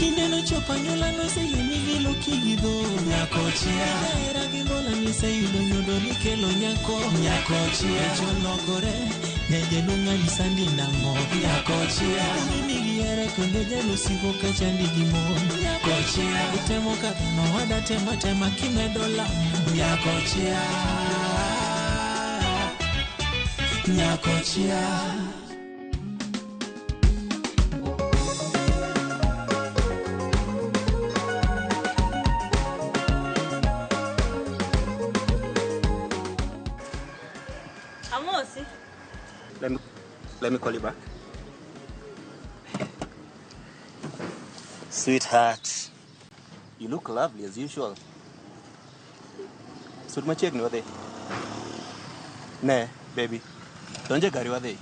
Kindeno chopo anyuola noseyieni gi luki gi dho nyakochia. Hera gi mbola niseyudo nyodo nikelo nyako nyakochia. Chologore nyajaluo ng'ani sandi nang'o nyakochia. Mimi gi hera kendo jalosiko kachandi gi mon nyakochia. Itemo kadho nowada tema tema kimedo lamo nyakochia. Nyakochia. Amosi. Let me call you back. Sweetheart, you look lovely as usual. Sud machiegni wadhi. Ne, baby. Donje gari wadhi.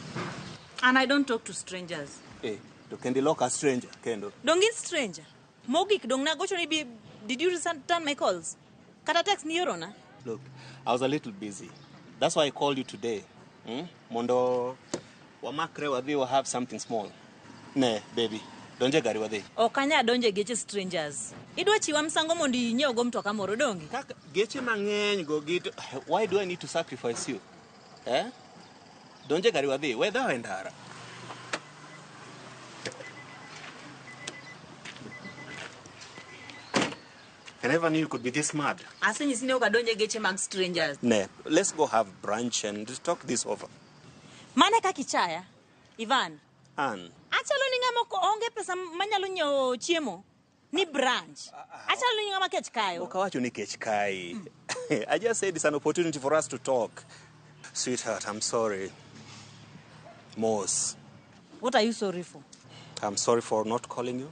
And I don't talk to strangers. Eh, to kendo iloka stranger kendo. Dong in stranger. Mogik dong nagocho ni bi did you return my calls? Kata text ni yorona. Look, I was a little busy. That's why I called you today. Hmm? Mondo wamakre wadhi wa have something small. Ne, baby. Donje gari wadhi. Ok anya donje geche strangers. Idwa chiwa msango mondo inyiew go mtoka moro donge? Kaka geche mang'eny go gi why do I need to sacrifice you? Eh? Donje gari wadhi, we dhaw e ndara. I never knew you could be this mad. Asenyisi ni ok adonje geche mag strangers. Ne, let's go have brunch and talk this over. Mane kaka ichaya? Ivan. Ann. Achalo ni ng'ama ok onge pesa manyalo nyiewo chiemo ni brunch. Achalo ni ng'ama kech kayo. Ok awacho ni kech kai. I just said it's an opportunity for us to talk. Sweetheart, I'm sorry. Mos. What are you sorry for? I'm sorry for not calling you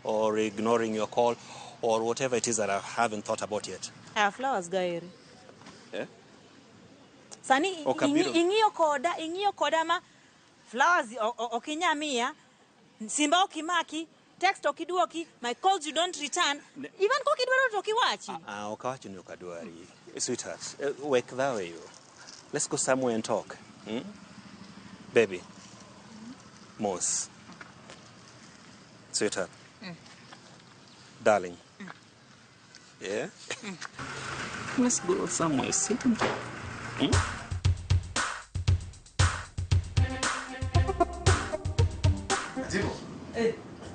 or ignoring your call or whatever it is that I haven't thought about yet. Ah, flowers gaeri. Eh? Sani Ok abiro. ing'iyo koda ma flowers ok inya miya, simba ok imaki, text ok iduoki, my calls you don't return. Even kok idwaro to ok iwachi. Ah, ok awacho ni ok adwari. Sweetheart, wek dhaw e yo. Let's go somewhere and talk. Hmm? Baby. Mos. Sweetheart. Darling. Yeah? Let's go somewhere, sit and talk. Hmm? Timo.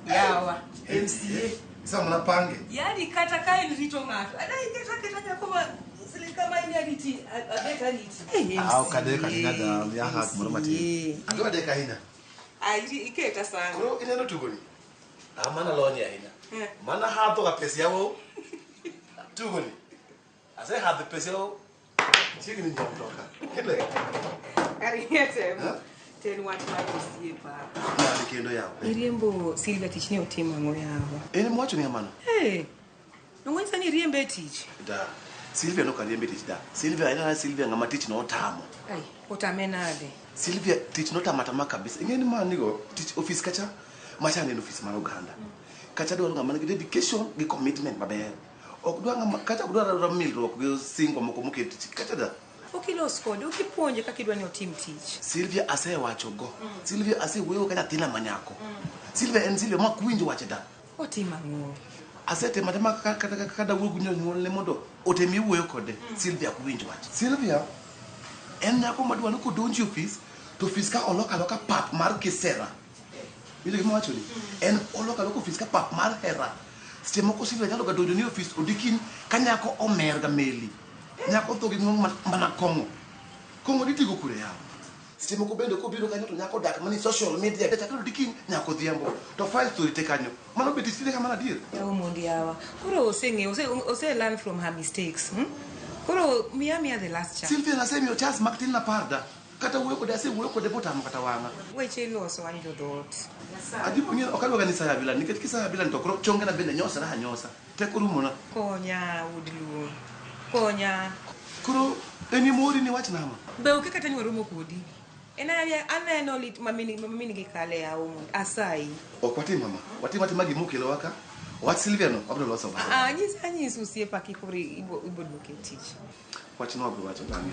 Yawa. MCA. Sasa mnapange. Yaani kata ka en rito ng'ato. Adai kata kata nyako ma siling kama in ariti abet ariti. Ah, ok adek ahinya da ya hak moro matin. Adwa adek ahinya. Ah, iketa sana. Koro ineno tugoni. Ah, mana lony ahinya. Mana hadho ga pesa yawo. Tugoni. Ase hadho pesa yawo. Chiegni nyiewo mtoka. Kende. Kari temo. Ten wach mar osiepa. Nade kendo yawo. Iriembo Silvia tich ni otimo ang'o yawa? En mowacho ni kamano. Eh. Nong'onyisa ni iriembe e tich. Da. Silvia nok ariembe tich da. Silvia en Silvia ng'ama tich notamo. Ai, otame nade? Silvia tich notamo atama kabisa. Ing'e ni manigo tich ofis kacha macha en ofis mar oganda. Kacha dwaro ng'ama nigi dedication gi commitment maber. Ok dwa ng'ama kacha ok dwar milruok gi singo moko moket tich kacha da. Ok ilos kode, ok ipuonje kaka idwa ni otim tich. Silvia asewacho go. Silvia asewuoyo ka nyathina manyako. Silvia en Silvia ma ok winj wache da. Otim ang'o? Asetemo atema kata kaka dawuo gi jonyuolne mondo otemie wuoyo kode. Silvia ok winj wach. Silvia en nyako madwa ni kodonjo e ofis to ofis ka oloko aloka pap mar kisera. Winjo gima awachoni? En oloko aloka ofis ka pap mar hera. Seche moko Silvia nyalo ga donjo ni ofis odiochieng' ka nyako omer ga meli. Nyako tho gi ng'ong mana kong'o. Kong'o ditigo kure yawa? Seche moko bende kobiro kanyo to nyako odak mana e social media. Chakre odiochieng' nyako odhiambo. To files to orite kanyo. Mano be tich tinde kamano adier? Yawa mondi yawa. Koro oseng'eyo, ose learn from her mistakes. Koro miya miya the last chance. Silvia nasemiyo chance mak tin napar da. Kata wuoyo kode asewuoyo kode botamo kata wang'a. Weche iloso wan jodhoot. Ajipo ng'e ok adwa ga ni saya bila nikech kisaya bila to koro chongena bende nyosra anyosa. Teko rumona. Konya wuod Luo. Konya. Koro en imori ni wach nang'o? Be ok kata ni waromo kodi. En aneno lit mamini gi kale yawo mondo asayi. Ok watim mama. Watim atima gima okelowa ka. Wach Silvia no wabiro loso bang'e. Ah, anyisi osiepa kik ibo duoke e tich. Wachno wabiro wacho bang'e.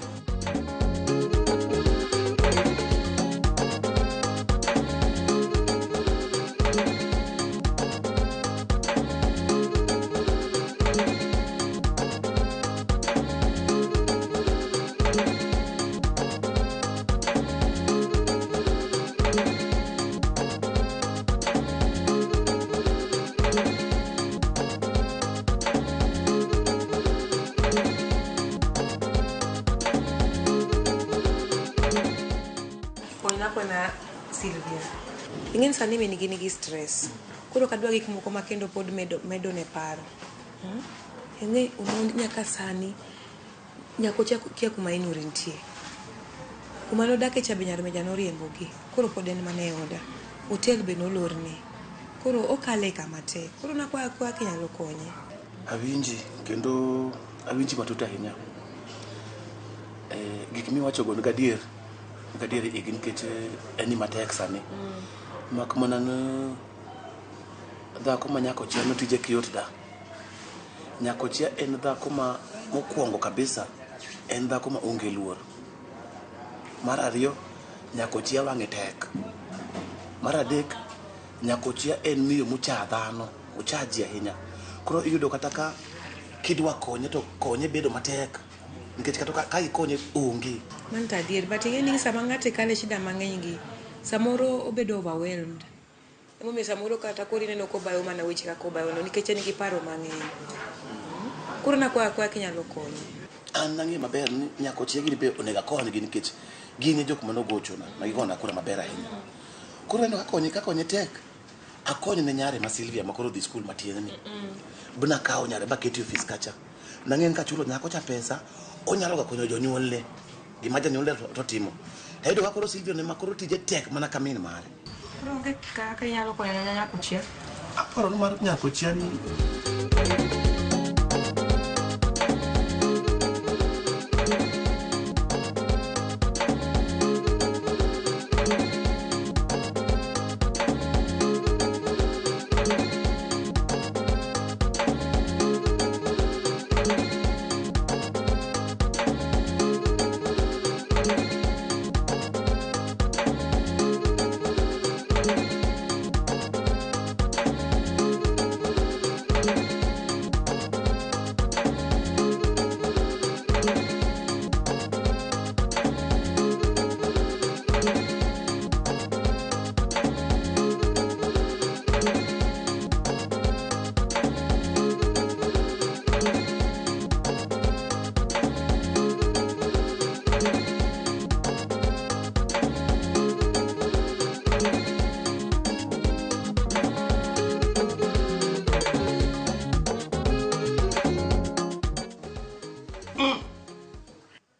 kwana kwana Sylvia. Ing'eni sani min gi nigi stress. Koro kadwa gik moko ma kendo pod medo ne paro. Ing'e Omondi nyaka sani nyakocha kia kuma Inuri nitie. Kuma nodake cha be nyar meja noriembogi. Koro pod en mana e oda. Hotel be nolorne. Koro okale kama tek. Koro nakwayo akwayo kinyalo konye. Awinji kendo awinji matut ahinya. Gik miwachogo ni gadier igi nikech en matek sani. Mak mana ni dhako ma Nyakochia no tije kiyot da. Nyakochia en dhako ma mokwongo kabisa, en dhako ma onge luor. Mar ariyo, Nyakochia wang'e tek. Mar adek, Nyakochia en miyo mocha dhano, ocha ji ahinya. Koro iyudo kata ka kidwa konye to konye bedo matek. Nikech kata ka ikonye onge. Mano to adier, but ing'e ni sama ng'ato kale shida mang'eny gi, samoro obedo overwhelmed. Emomiyo samoro kata koro ineno kobayo mana weche kaka obayo no nikech en gi paro mang'eny. Koro nakwayo akwayo kinyalo konye. An nang'eyo maber ni Nyakochia gini be onego akonygi nikech gin e jok manogochona ma gigona kura maber ahinya. Koro aneno kakonye tek. Akony ne nyare ma Sylvia ma koro dhi skul matin ni. Bna kawo nyare baketi e ofis kacha. Nang'e ni kachulo nyako cha pesa, onyalo ga konyo jonyuolne. Gima janyuolne to timo. Tayudo ka koro Sylvia ne ma koro tije tek mana ka min mare. Koro onge kaka inyalo konyo Nyakochia. Aparo ni mar Nyakochia ni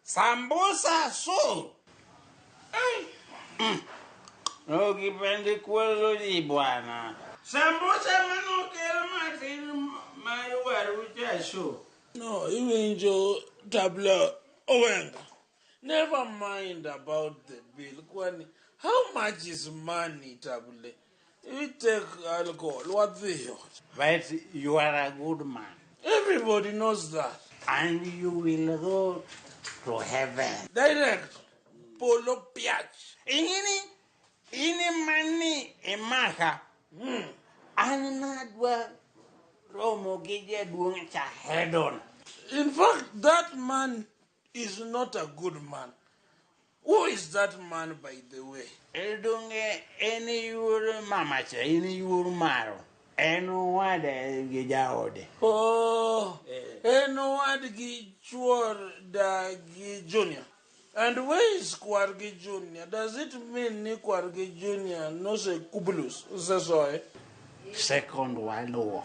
Sambusa su. Ukipendi kweli bwana. Sambusa manokelo matin mar waru cha su. No, iwinjo tabla Owenga. Never mind about the bill. Kwani, how much is money, Table? You take alcohol. What the hell? But you are a good man. Everybody knows that. And you will go to heaven. Direct. Polo piach. Ingini, ini mani emaha. Anadwa romo gije duong cha hedon. In fact, that man is not a good man. Who is that man, by the way? Edunge eni yur mama cha, eni yur maro. Eno wade gi jaode. Oh, eno wade gi chuor da gi junior. And where is Kwargi Junior? Does it mean ni Kwargi Junior no se kubulus? Sesoe? Second World War.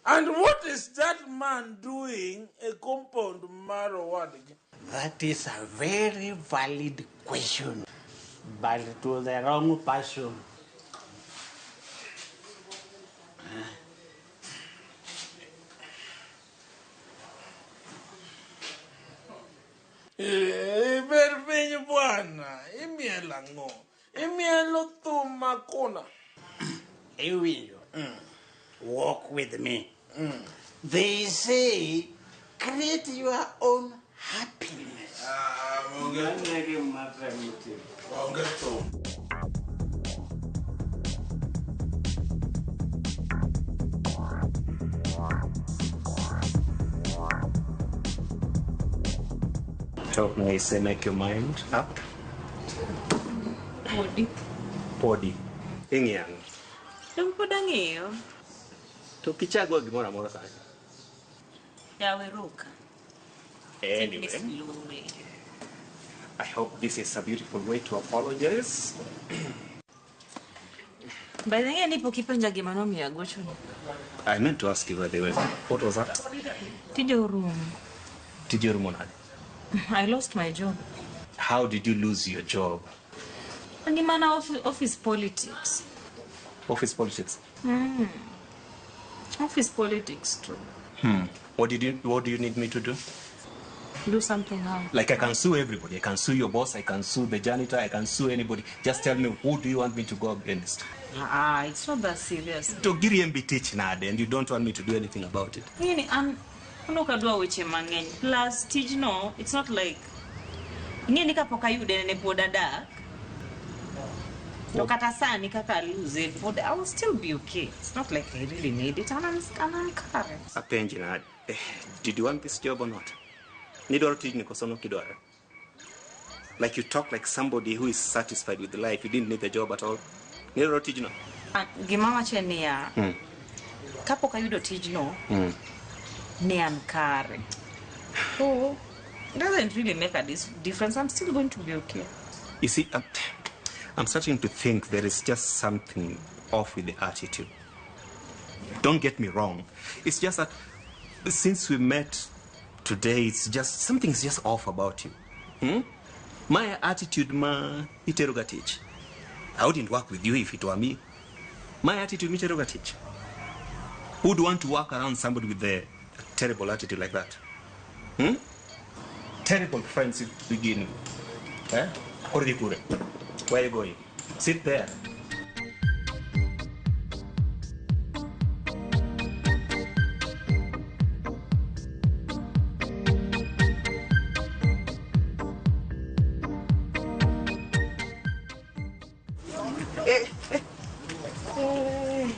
And what is that man doing a compound maro wadgi? That is a very valid question, but to the wrong person. Ber piny bwana, imielo ang'o? Imielo thum makona. Iwinjo. Walk with me. They say, create your own happiness. Help me say, make your mind up. Podi. Podi. Ing'iyang'o. Dong pod ang'eyo. To kichagua gimoro amora sani. Yawe ruka. Anyway. I hope this is a beautiful way to apologize. By the way, nipo kipenja gima nomiyo agochoni. I meant to ask you by the way. What was that? Tije orumo. Tije orumo nade? I lost my job. How did you lose your job? Ngimana office politics. Office politics? Mm. Office politics too. Hmm. What do you need me to do? Do something how? Like I can sue everybody. I can sue your boss, I can sue the janitor, I can sue anybody. Just tell me, who do you want me to go against? Ah, it's not that serious. To giriembi teach nade and you don't want me to do anything about it. Nini an unokadwa weche mang'eny. Plus tijno, it's not like ng'eni kapok ayude ne pod adak. To kata sani kaka lose it, but I will still be okay. It's not like I really need it and I'm current. Apenji nade. Did you want this job or not? Nidwaro tijni koso nok idwaro? Like you talk like somebody who is satisfied with life. You didn't need the job at all. Nidwaro tijno? Gima wacho en niya, kapok ayudo tijno, ne an kare. So, it doesn't really make a difference. I'm still going to be okay. You see, I'm starting to think there is just something off with the attitude. Don't get me wrong. It's just that since we met today, it's just something's just off about you. Hmm? My attitude, ma iterogatich. I wouldn't work with you if it were me. My attitude, iterogatich. Who'd want to work around somebody with a terrible attitude like that? Hmm? Terrible friends to begin with. Eh? Where are you going? Sit there.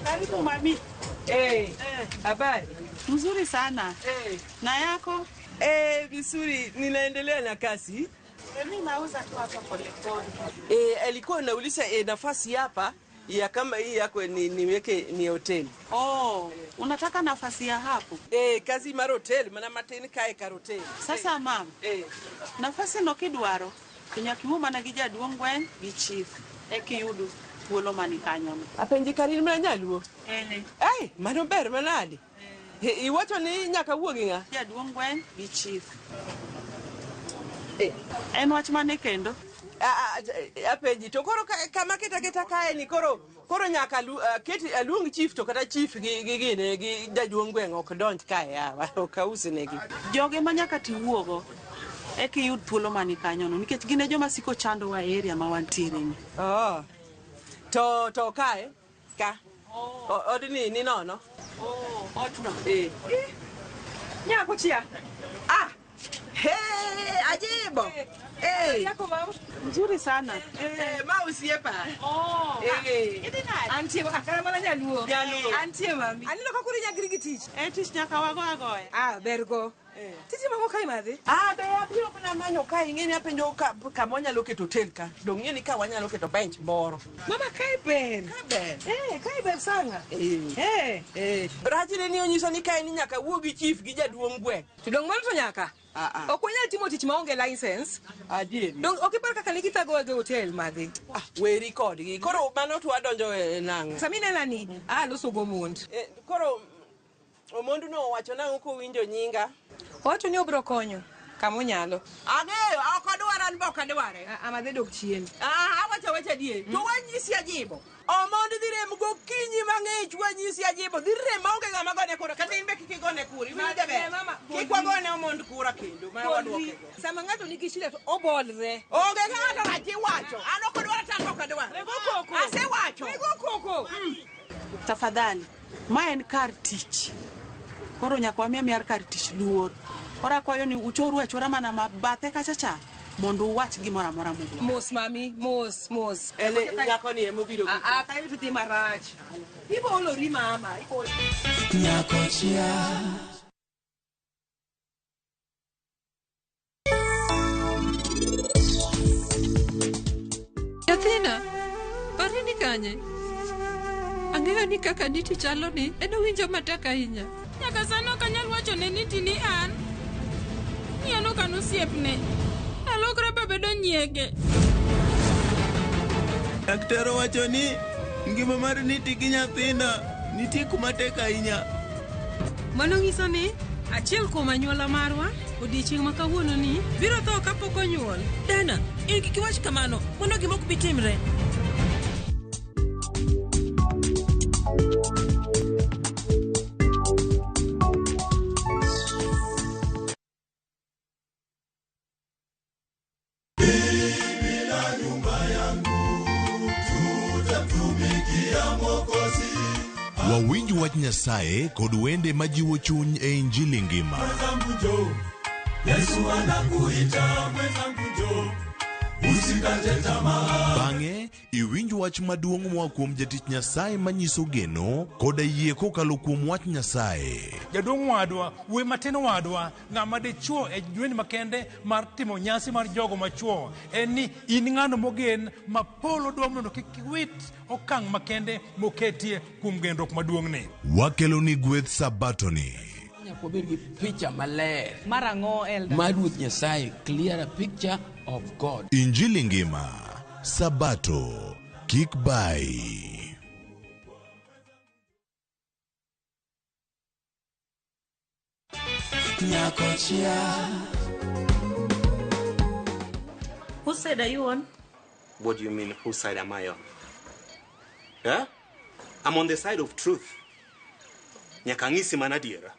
Karibu mami. Habari? Mzuri sana. Na yako? Vizuri, ninaendelea na kazi. Mimi nauza tu hapa polepole. Alikuwa nauliza nafasi hapa ya kama hii yako ni niweke ni hoteli. Oh, unataka nafasi ya hapo? Kazi mar hotel, mana matin kae kar hotel. Sasa mama, nafasi no kidwaro, to nyaka iwuo mana gi jaduong' gweng' gi chief eka iyud thuolo mani kanyono. Apenji karin mana nyaluo? Ai, mano ber manade. Iwacho ni nyaka wuo gi ng'a? Jaduong' gweng' gi chief. En wach mane kendo? Apenji to koro kama keta keta kae ni koro nyaka aluong chief to kata chief gi gine gi jaduong' gweng' ok donj kae yawa, ok ausnegi. Joge ma nyaka tiwuogo eka iyud thuolo mani kanyono nikech gin e joma siko chandowa e area ma wantiere ni. Oh. To kae ka. Odni ni nono. Oh, otno. Nyako chia. Ah. Hey, ajibo. Yako mama. Mzuri sana. Ma usiepa. Oh. Antie akara mana nyaluo. Nyaluo. Antie mami. Aneno ka koro inyagri gi tich. Tich nyaka wago agoya. Ah, bergo. Tiji mang'o kae madhi? Ah, be abiro mana manyo kae ing'eni apenjo kama wanyalo keto hotel ka. Dong' ing'eni ka wanyalo keto bench moro. Mama kae ber. Kae ber. Kae ber sana. Rachne ni onyiso ni kae ni nyaka wuo gi chief gi jaduong' gweng'. To dong' mano to nyaka. Ok wanyal timo tich maonge license. Adieri. Dong' ok ipar kaka ne githagowa gi hotel madhi. Ah, weri kodgi. Koro mano to wadonjo e nang'o? Sami inena ni aloso go mond. Koro Omondu no owacho nang'o kowinjo nyinga? Owacho ni obiro konyo kama onyalo. Ang'eyo, ok odwar an be ok adware. Amadhi dok chien. Awacho awacha adier. To wanyisi ajibo. Omondi dhi rem gokinyi mang'ich wanyisi ajibo. Dhi rem maonge ng'ama gone kura. Kata in be kik igone kura. Iwinjo jaber? Kik wagone Omond kura kendo. Ma waduoke go. Sama ng'ato nigi shida to obolre. Onge ng'ato rach iwacho. An ok odwar to an ok adwar. Asewacho. Wego koko. Tafadhali, ma en kar tich. Koro nyaka wamiya miar kar tich luor. Koro akwayo ni uchoru achora mana mabathe kacha cha mondo uwach gimoro amora mudwaro. Mos mami, mos, mos. Ele nyako ni emobiro gi. Kae to dhi marach. Ibolori mama, ibolori. Nyako chia. Nyathina, pari ni kanye? Ang'eyo ni kaka niti chalo ni en owinjo matek ahinya. Nyaka sani ok anyal wacho ne Niti ni an. Ni an ok an osiepne. Alokra babedo nyi nyieke. Laktar owacho ni ngima mar Niti gi nyathina nitie kuma tek ahinya. Mano nyiso ni achiel kuom anyuola marwa odiechieng' ma kawuono ni biro tho kapok onyuol. Dana, in kik iwach kamano, mano gima ok bi timre. Wawinj wach Nyasaye kod wende majiwo chuny e Injili ngima. Yesu anakuita mwenzangu njoo, usikate tamaa. Bang'e, iwinj wach maduong' moa kuom jatich Nyasaye manyiso geno koda yie kokalo kuom wach Nyasaye. Jaduong' wadwa, wuoyi matin wadwa, ng'ama dichuo e dweni makende mar timo nyasi mar jogo machuo en ni in ng'ano mogen ma polo dwa mondo kik iwit okang' makende moketie kuom genruok maduong'ni. Wakelo ni gweth Sabatoni. Nyaka wabed gi picha maler Mar ang'o, Elder? mar Ruoth Nyasaye, clearer picture of God. Injili ngima. Sabato. Kik bai. Nyakochia. Whose side are you on? What do you mean, whose side am I on? Yeah? I'm on the side of truth. Nyaka ang'isi mana adiera.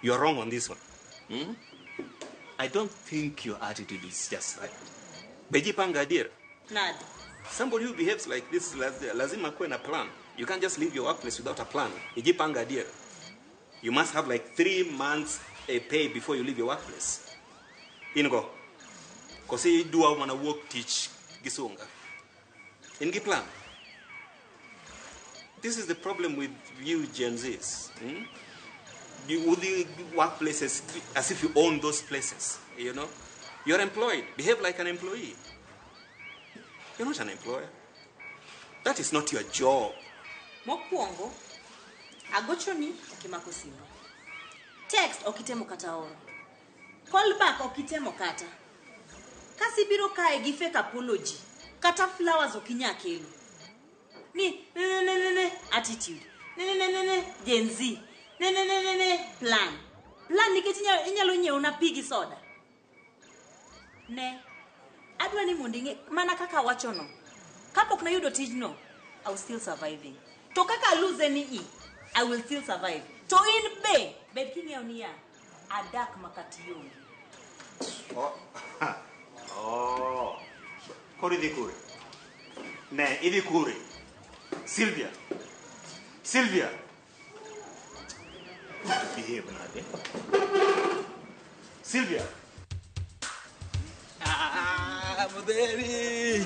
You're wrong on this one. Hmm? I don't think your attitude is just right. Bejipanga adiera. Nadi. Somebody who behaves like this lazima kuwe na plan. You can't just leave your workplace without a plan. Ijipanga adiera. You must have like 3 months a pay before you leave your workplace. Ingo. Kosi idwa mana wuok tich gi sunga. In gi plan. This is the problem with you Gen Zs. Hmm? You, with the workplaces as if you own those places, you know? You're employed. Behave like an employee. You're not an employer. That is not your job. Mokwongo, agochoni ok imako simu. Text ok itemo kata oro. Call back ok itemo kata. Kasibiro kae gi fake apology, kata flowers ok inya kelo. Ni ne ne ne ne attitude. Ne ne ne ne ne Gen Z. Ne ne ne ne ne plan. Plan nikech inyalo nyiewo na pi gi soda. Ne. Adwa ni mondo ing'e mana kaka awachono. Kapok nayudo tijno, I was still surviving. To kaka aluse ni i, I will still survive. To in be, bed king'eyo niya, adak makati onge. Oh. Oh. Koro idhi kure? Ne, idhi kure? Sylvia. Sylvia. Behave nade. Sylvia. Ah, Modheri.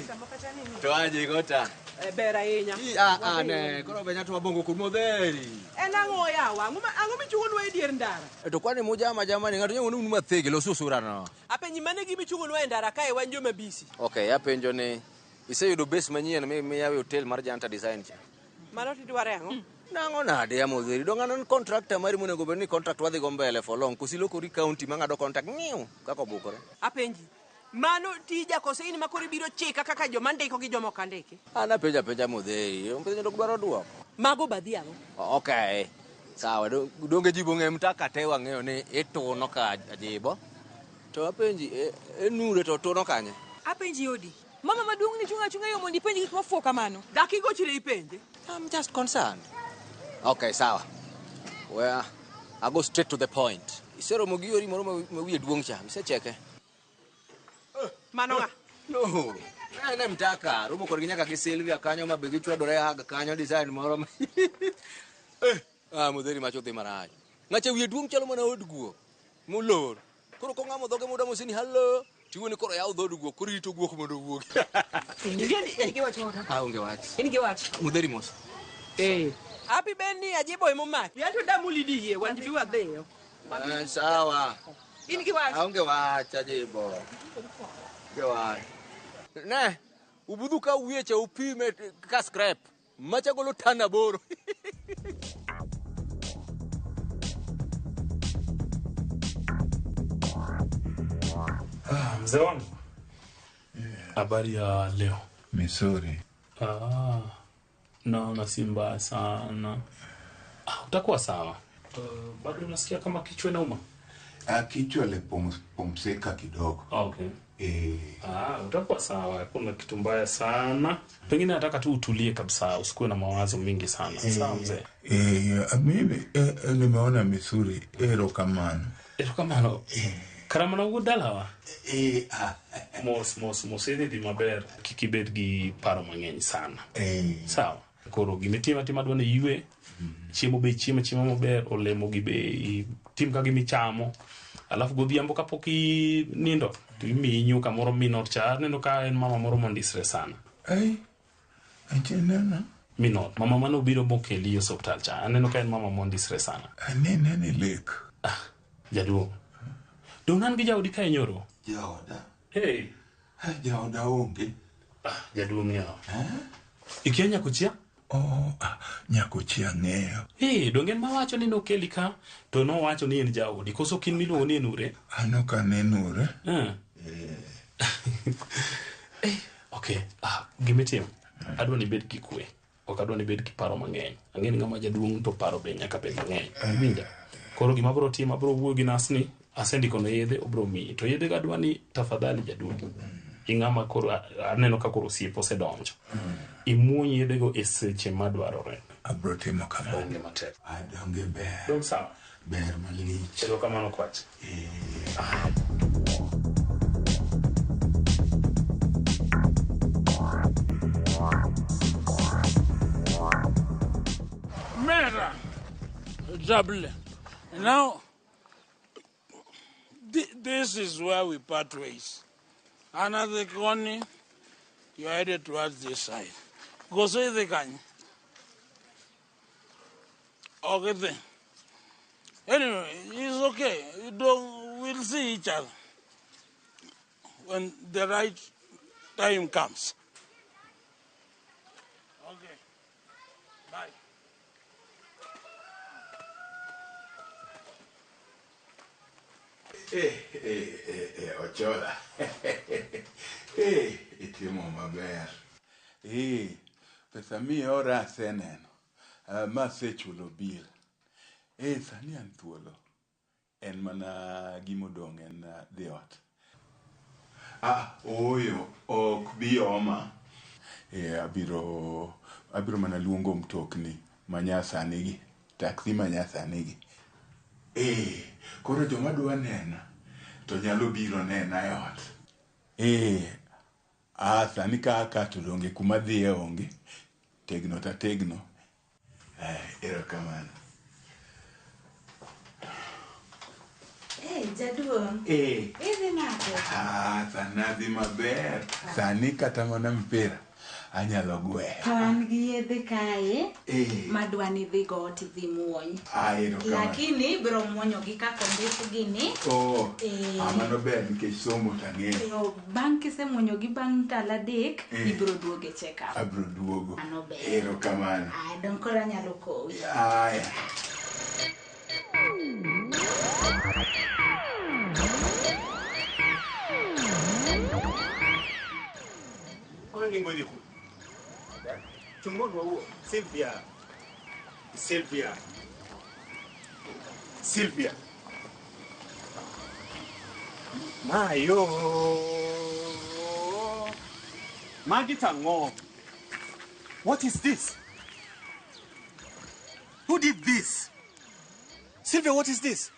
To aje gota. Ber ahinya. Ah, ah, ne, koro be nyatwa bongo kur Modheri. En ang'o yawa? Ang'o michungonwa e dier ndara? To kwani mujama jamani ng'ato nyalo unu mathege loso sura no. Apenji mane gima ichungonwa e ndara kae wan joma busy. Okay, apenjo ni iseyudo base manyien miyawe hotel mar Janta Design cha. Mano tidware ang'o? Nang'o nade ya Modheri? Dong' an contractor mari monego bed ni contract wadhi go mbele for long. Kosilokori county mang'ado contract ng'iu kaka obukore. Apenji. Mano tija kose in ma koro ibiro chika kaka joma ndiko gi joma ok andiki? An apenjo apenja Modheri, penjo dok dwaro duoko. Mago badhi ang'o? Okay. Sawa, donge ji bong'e mtaka te wang'eyo ni ituno ka ajibo. To apenji, enure to tuno kanye? Apenji odi. Mama maduong' ni chung' achung'a yo mondo ipenj gik mofuwo kamano. Dak igochne ipenje. I'm just concerned. Okay, sawa. Well, I go straight to the point. Iseromo gi yori moro ma wiye duong' cha, isecheke? Mano ng'a? No. Ne mtaka, romo kodgi nyaka gi Sylvia kanyo ma be gichwadore hag kanyo design moro. Ah, Modheri macho dhi marach. Ng'acha wiye duong' chalo mana od guok. Molor. Koro kong'amo dhoge moda mosini hello. Tiwo ni koro yaw dhood guok, koro irito guok mondo owuogi. In gi wach moro? Ah, onge wach. In gi wach? Modheri mos. Eh. Happy ben ni ajibo emomaki. Yanto damuli diyie wan bi wadhiyo. Eh, sawa. In gi wach? Aonge wach ajibo. Onge wach. Ne, ubudhu ka wiye cha upime ka scrap. Macha golo tan 8. Ah, mzee wangu. Habari ya leo? Mizuri. Naona si mbaya sana. Utakuwa sawa. Bado unasikia kama kichwa inauma? Kichwa lipumzika kidogo. Okay. Utakuwa sawa, hakuna kitu mbaya sana. Pengine nataka tu utulie kabisa, usikuwe na mawazo mingi sana. Sawa mzee? Mimi nimeona mizuri. Erokamano. Erokamano. Karamana wuod dalawa? Mos mos mos idhi dhi maber. Kik ibed gi paro mang'eny sana. Sawa. Koro gimitima tima adwa ni iywe. Chiemo be ichiem achiema maber, olemo gi be itim ka gimichamo. Alafu godhiambo kapok inindo to imiyi nyuka moro minot cha. Aneno ka en mama moro mondisre sana. Ai, aneno. Minot, mama mane obiro mokeli e osiptal cha. Aneno ka en mama mondisre sana. Anene ni lek. Jaduong'. Dong' an gi jaodi kae nyoro? Jaoda. Hey. Jaoda onge. Jaduong' yawa. Ikia nyakochia? Oh, nyakochia ng'eyo. Hey, donge en mawacho ni nokeli ka to nowacho ni en jaodi. Koso kin miluongo ni Enure? An ok anenure. Okay, gimitimo. Adwa ni ibed gi kwe. Ok adwa ni ibed gi paro mang'eny. Ang'e ni ng'ama jaduong' to paro be nyaka bed mang'eny. Iwinja? Koro gima abiro timo, abiro wuoyo gi nas ni asendiko ne yedhe, obiro miyi. To yedhe go adwa ni tafadhali jaduong'. Ing'ama koro aneno ka koro osiep osedonjo. Imuony yedhego e seche madwarore. Abiro timo kamano. Onge matek. Donge ber. Dong' sawa. Ber malich. Erokamano kwach. Mera, Jable. Now, this is where we part ways. Another corner, you are headed towards this side. Go say the can. Okay then. Anyway, it's okay. You don't, we'll see each other when the right time comes. Okay. Bye. Ochola. Itimo maber. Pesa miora aseneno. Masechulo bill. Sani an thuolo. En mana gimodong' en dhi ot. Ooyo, ok bi oma. Abiro mana luongo mtokni manyasani gi, taxi manyasani gi. Koro joma dwa nena to nyalo biro nena e ot. Sani ka to donge kuma dhiye onge. Tegno ta tegno. Erokamano. Jaduong'. Idhi nade? Sani adhi maber. Sani kata mana mpira anyalo gweyo. To an gi yedhe kae madwa ni idhi go tidhi muony. Erokamano. Lakini ibiro muonyogi kaka ondikgi ni. Mano ber nikech somo to ang'eyo. Bang' kisemuonyogi bang' ndalo 3 ibiro duogo e check up. Abiro duogo. Mano ber. Erokamano. Dong' koro anyalo kowi. Aya. Sylvia. Sylvia. Sylvia. Mayo. Magitango. What is this? Who did this? Sylvia, what is this?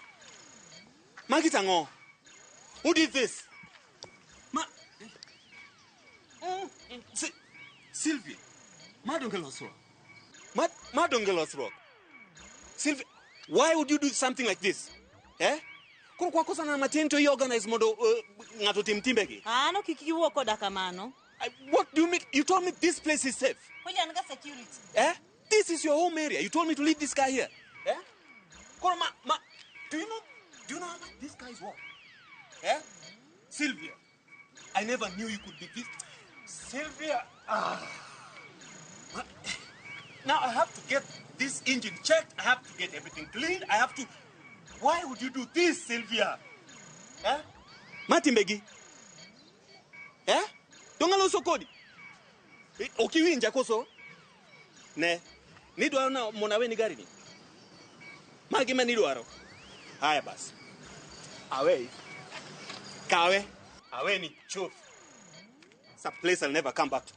Magitango. Who did this? Sylvia. Madongelos rock. Sylvia, why would you do something like this? Eh? Koro kwa kosa na matin to organize mondo ng'ato tim timbegi. Ano kik iwuo koda kamano. What do you mean? You told me this place is safe. Puonja an ga security. Eh? This is your home area. You told me to leave this car here. Eh? Koro ma do you know how much this car is worth? Eh? Sylvia, I never knew you could be this. Sylvia, Now I have to get this engine checked. I have to get everything cleaned. I have to. Why would you do this, Sylvia? Eh? Martin Begi. Eh? To ng'aloso kodi? Ok iwinja koso? Ne, nidwaro na mondo aweni gari ni? Ma gima nidwaro. Haya basi. Away. Kawe. Aweni chuth. It's a place I'll never come back to.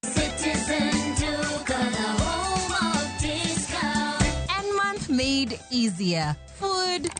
Citizen Duka, the home of discount. And month made easier. Food,